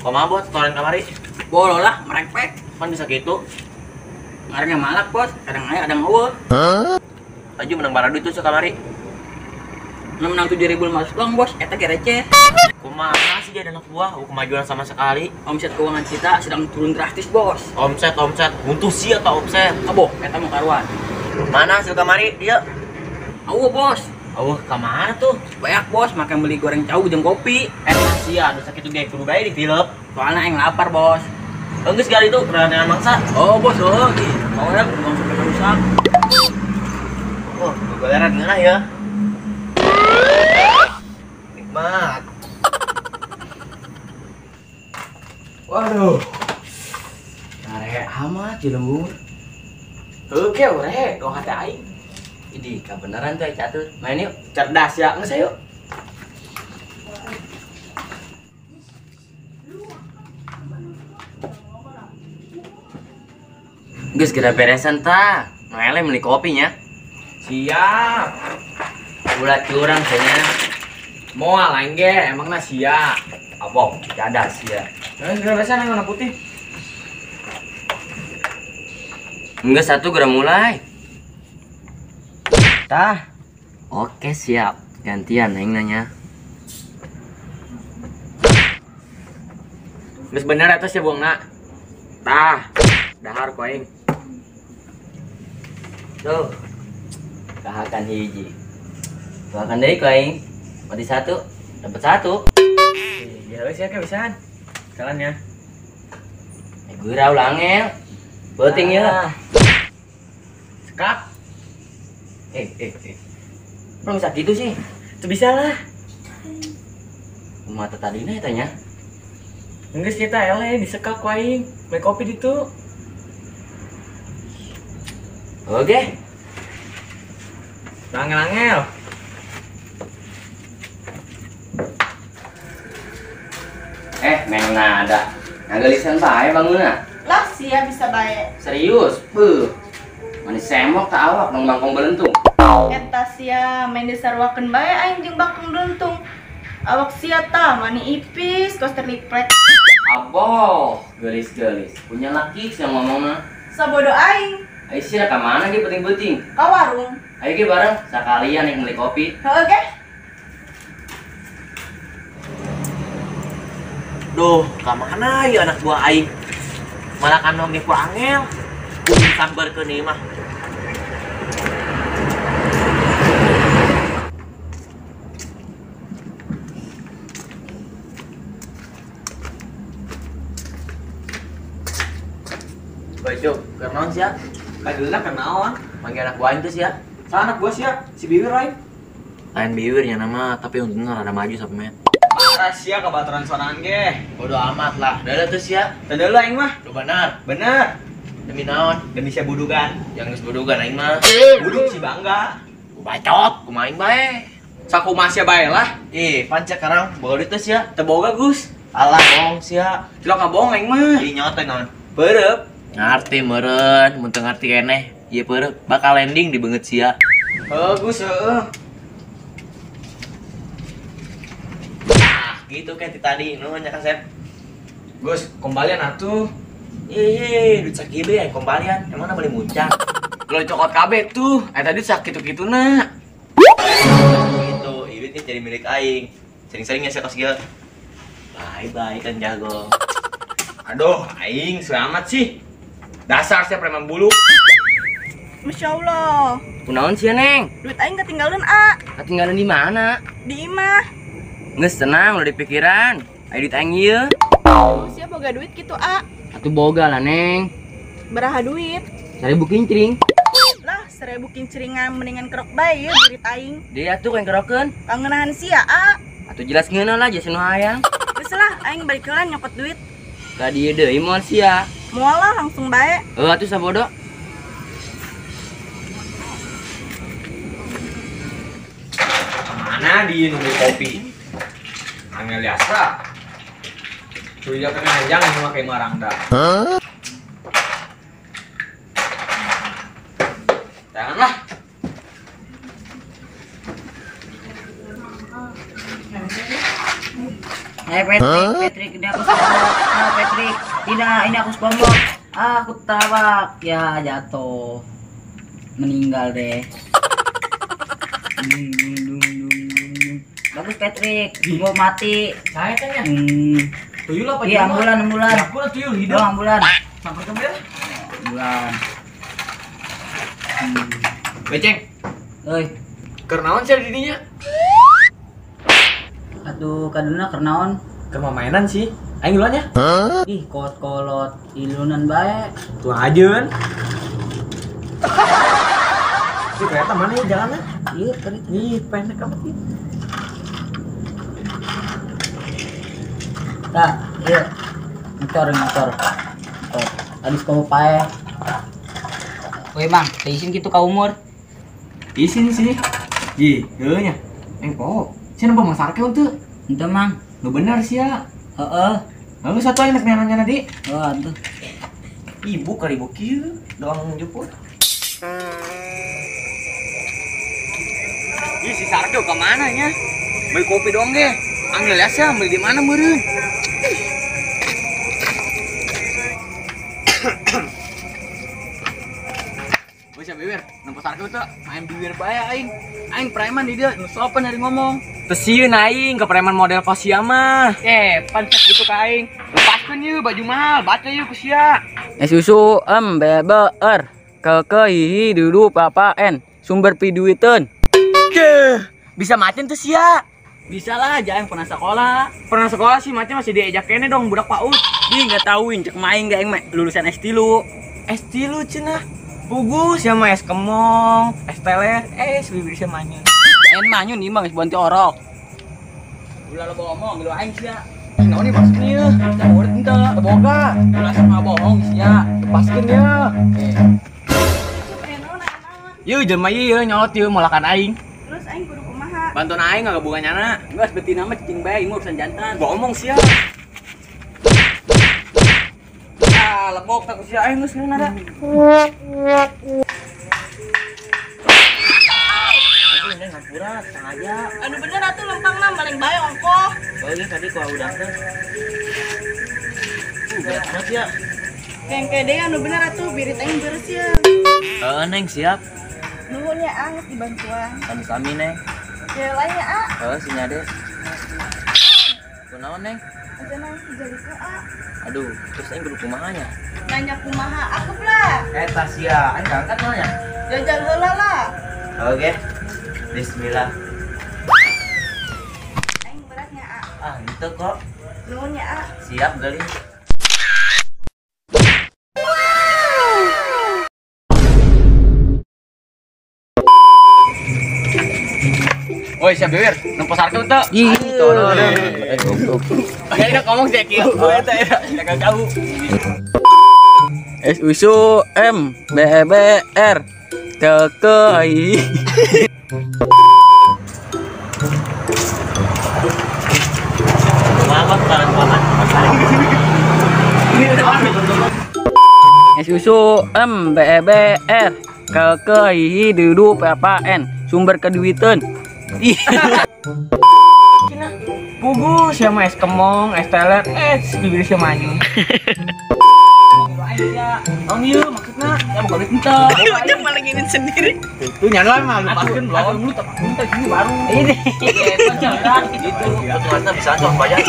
Kumaha bos, setoran kamari? Bolo lah, merepek. Kan bisa gitu. Ngarangnya malak bos, kadang aya kadang eueuh. Aju menang baradu itu kamari. Menang 7.500 doang bos, eta ge receh. Kumaha sih jadi anak buah, kemajuan sama sekali. Omset keuangan kita sedang turun drastis bos. Omset, omset, buntu sih atau omset? Aboh, eta mah karuan. Mana hasil kamari dia? Eueuh bos. Eueuh ka mana tuh? Banyak bos, makan beli goreng cau jeung kopi. Sia, anu sakitu ge kudu bae ditilep. Soalnya aing lapar bos. Enggeus gali tuh kerangan mangsa. Oh bos, oh gitu. Orang buang sampai rusak. Oh, goleran ngeunah ya. Nikmat. Waduh. Karek amat di lembur. Oke, ore, dong hati aing. Ini kebenaran tuh catur. Main yuk. Cerdas ya, nggak yuk. Geus geura beresan ta. Noele beli kopinya. Siap. Ulah curang kayaknya. Moal aing ge, emangna sia. Abong, cadas sia. Geus geura beresan yang warna putih. Enggak satu geura mulai. Tah. Oke, siap. Gantian aing nanya. Geus bener eta sia buangna. Tah. Dahar ku aing. Tuh. Kahakan hiji. Tuakan deui ku aing. Mati satu, dapat satu. Iya, geus ya kebiasaan. Jalan ya. Geura ulah angel. Beuting ya. Sekap. Belum bisa gitu sih. Itu bisa lah. Mata tadi nih tanya. Enggak sih kita ele disekap ku aing. Beli kopi ditu. Oke. Angel-angel. Neng nada. Ngagelisan bae bangunna. Lah sia bisa bae. Serius? Beuh. Manis semok tak awak dong bangkong belentung. Eta sia main disarwakeun bae aing jeung bangkong belentung. Awak sia tah mani ipis kos terliplek. Aboh, gelis-gelis. Punya laki sih yang ngomongna. Sabodo aing. Ayo sia ka mana ge penting-penting? Ka warung. Ayo ge bareng sakalian yang beli kopi. Heuh ge. Duh, ka mana ya anak buah aing? Malah kandong ge ku angel. Kudu sambarkeun ieu mah. Baju, kenaon sia? Kadeulna kenaon? Manggil anak buah aing tuh sia. Saha anak buah sia? Si Biwir lain. Lain Biwir nya nama, tapi untungna rada maju sampe met. Parah sia kabaturan sorangan ge. Bodo amat lah. Dadah tuh sia. Dadah lah aing mah. Duh benar. Bener. Demi naon? Demi sia budugan. Yang geus budugan aing mah. Buduk si bangga. Ku bacot, kumaha aing bae. Sakumaha sia bae lah. Ih, pan cek karang boga duit teh sia. Teu boga Gus. Alah bohong sia. Cilok ngabohong aing mah. Ih nyawa teh naon? Beureub. Ngarti meureun, mun teu ngarti keneh. Ieu peureup bakal landing di beungeut sia. Heuh Gus, heueuh. Ah, gitu kan ti tadi nuhun nya kasep. Gus, kembalian atuh. Ih, duit sakieu aya kembalian. Emangna beli muncak? Lo cokot kabeh tuh, eta duit sakitu-kituna. Gitu, ieu duitnya jadi milik aing. Sering-sering nya sia kos kieu. Bye bye kan jago. Aduh, aing selamat sih. Dasar sia preman bulu. Masya Allah. Kunaon sia, Neng? Duit aing ketinggalan, A. Ketinggalan di mana? Di imah. Geus tenang ulah dipikiran. Aya duit aing ieu. Oh, sia boga duit gitu, A. Atuh boga lah, Neng. Beraha duit? 1000 kincring. Lah, 1000 kincringan mendingan kerok bae ieu duit aing. Dia atuh yang kerokeun. Kangenahan sia, A. Atuh jelas ngeunah lah jasa nu hayang. Geus lah, aing balik heula nyokot duit. Ka dieu deui moal sia. Moal lah langsung bae. Heuh atuh sabodo. Mana dia nunggu kopi? Angel biasa. Curiga kena jangan cuma kayak marangda. Janganlah. Hai Patrick, Patrick ini aku SpongeBob. Ah Patrick, tidak ini aku SpongeBob. Ah, aku tabrak. Ya jatuh. Meninggal deh. Bagus Patrick, mau mati. Saya tanya. Tuyul apa? Iya, ambulan, ambulan. Ya, aku tuyul hidup. Oh, ambulan. Sampai ke mana? Ambulan. Beceng. Oi. Kernaon sih dirinya? Atuh kaduna kernaon? Keur mainan sih. Aing duluan ya. Ih, kolot-kolot ilunan bae. Tuh ajeun. Ih, kereta mana ya jalannya? Iya, kereta. Ih, pendek amat nih. Tah, iya. Motor, motor. Motor. Habis kamu pae. Woi, Mang, teh isin kitu ka umur. Isin sih. Ih, heuh nya. Engko. Sia nempo Mang Sarke henteu? Henteu, Mang. Nu bener sia. Heeh. Lalu satu aing nek nanya tadi. Oh, atuh. Ibu kali ibu kieu doang jemput. Ih, si Sarke ke mana nya? Beli kopi doang ge. Angel ya sia, beli di mana meureun? Bocah bewer, nempo Sarke teu main biwer bae aing. Aing preman di dia, nu sopan dari ngomong. Tesieun aing ke preman model kosia mah. Pantes gitu ka aing. Lepaskeun yeuh baju mahal, baca yeuh ku sia. S susu M B B R K K I I D D P P N sumber piduiteun. Keh, bisa macan tuh sia. Bisa lah, jangan pernah sekolah. Pernah sekolah sih macan masih diejak kene dong budak PAUD. Ih, enggak tauin cek main enggak aing lulusan S3. S3 cenah. Pugu sama es kemong, es teler, es bibir sia manyun. Jangan manyun ieu mah geus bonti orok. Ulah lo bohong, lu aing sia. Naon nih maksudnya ieu? Teu murid henteu, teu boga. Ulah sama bohong sia. Lepaskeun ya. Yeuh jelema ieu nyolot ieu molakan aing. Terus aing kudu kumaha? Bantuan aing ngagabungan nyana. Geus betina mah cicing bae ieu urusan jantan. Bohong sia. Ah, lebok tak sia aing geus nada. Aduh, neng ngampura sengaja. Anu bener atuh lempangna maling bae ongkoh. Bae tadi ku udang teh. Berat banget ya. Kengke deui anu bener atuh birit aing beres ya. Heeh, neng siap. Nuhun ya, A, geus dibantuan. Sami-sami, neng. Ya lain ya, A. Heeh, si nyade. Kunaon, neng? Aja jadi A. Aduh, terus aing kudu kumaha nya? Nanya kumaha aku lah. Eta sia, aing angkat mah nya. Jajal heula lah. Oke. Bismillah. Aing beratnya, A. Ah, gitu kok. Nuhun ya, A. Siap, gali. Woi, siap bewer, nempo Sarke teu? Ih, tolol. Ya ini ngomong sih kieu. Eta eta, jaga jauh. S usu M B B R K K I. S susu M B B R K K I D D P P N sumber keduiteun. Pugu siapa es kemong, es teler, es bibir siapa manyun. Tong ieu maksudna ya bukan duit henteu. Dia malah nginin sendiri. Itu nyana mah lupaskeun belum. Lu tak minta sini baru. Ini. Gitu. Ternyata bisa coba banyak.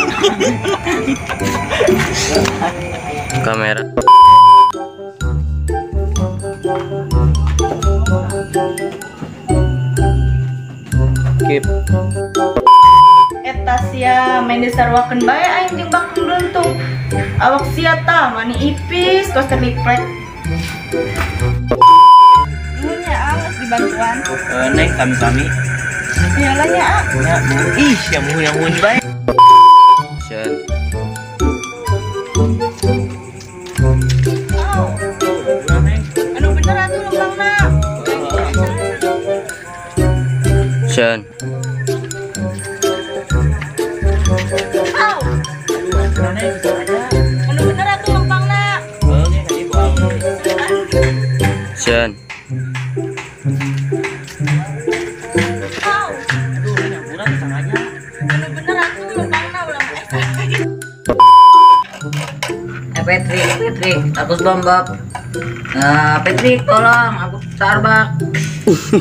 Kamera. Keep. Eta sia main disarwakeun bae aing jeung bakung duntung. Awak sia tah mani ipis tos terliplek. Nuhun ya A, geus dibantuan. Neng kami-kami. Iyalah nya A. Ya, ih, yang muhun bae. Sen. Anu bener atuh lempangna. Sen. Au. Anu bener atuh lempangna. Sen. Au. Anu bener atuh lempangna ulah. Patrick, Patrick, aku SpongeBob. Patrick, tolong, aku Starbucks.